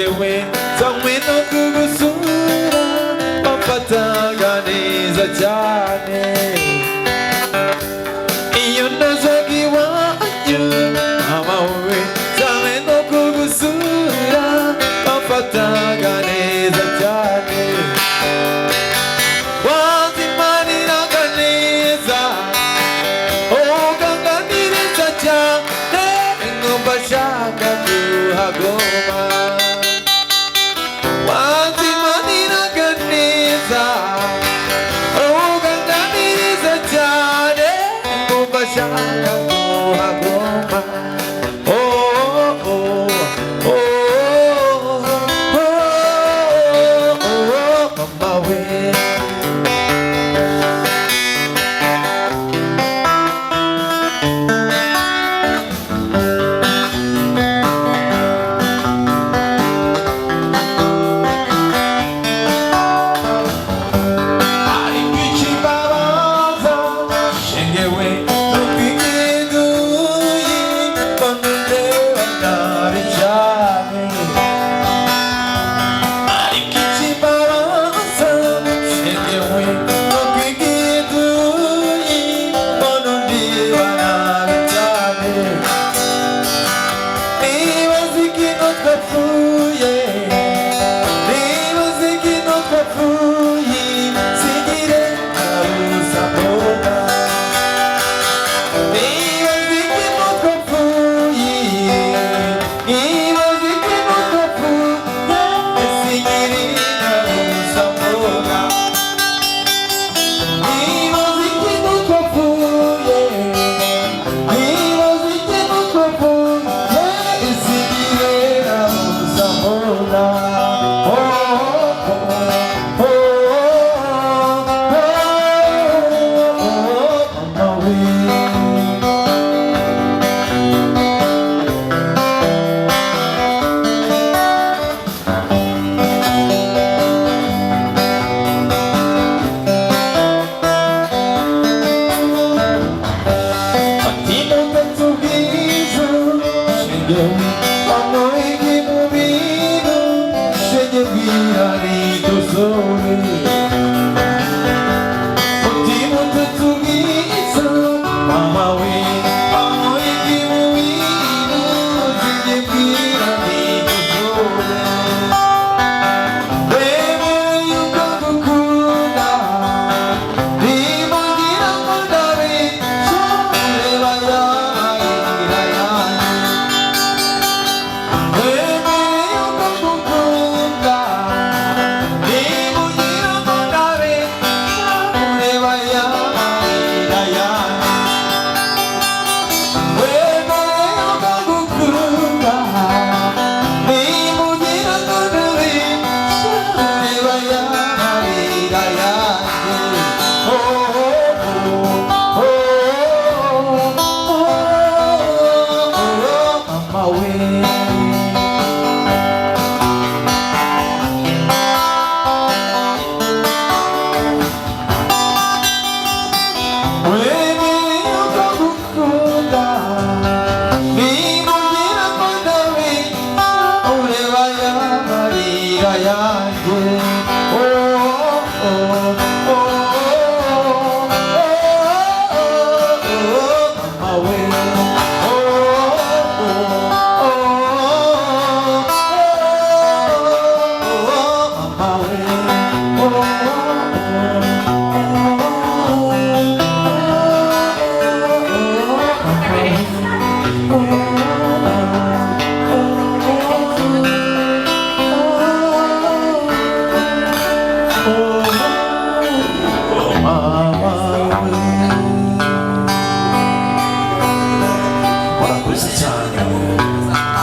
Shengewe nzanywe no kugusura, wamfataga neza cyane. Iyo nazaga iwanyu, mama we, nzanywe no kugusura, wamfataga neza cyane. Wanzimaniraga neza, ukanganiriza cyane, nkumva nshaka kuhaguma. Wanzimaniraga neza, ukanganiriza cyane, nkumva nshaka kuhaguma. Oh, oh, oh, oh, oh, oh, mama we. Ariko ikibabaza, shengewe, nuko igiduyi mbona undeba nabi cyane. Ariko ikibabaza, shengewe, nuko igiduyi mbona undeba nabi cyane. Nibaza ikintu twapfuye.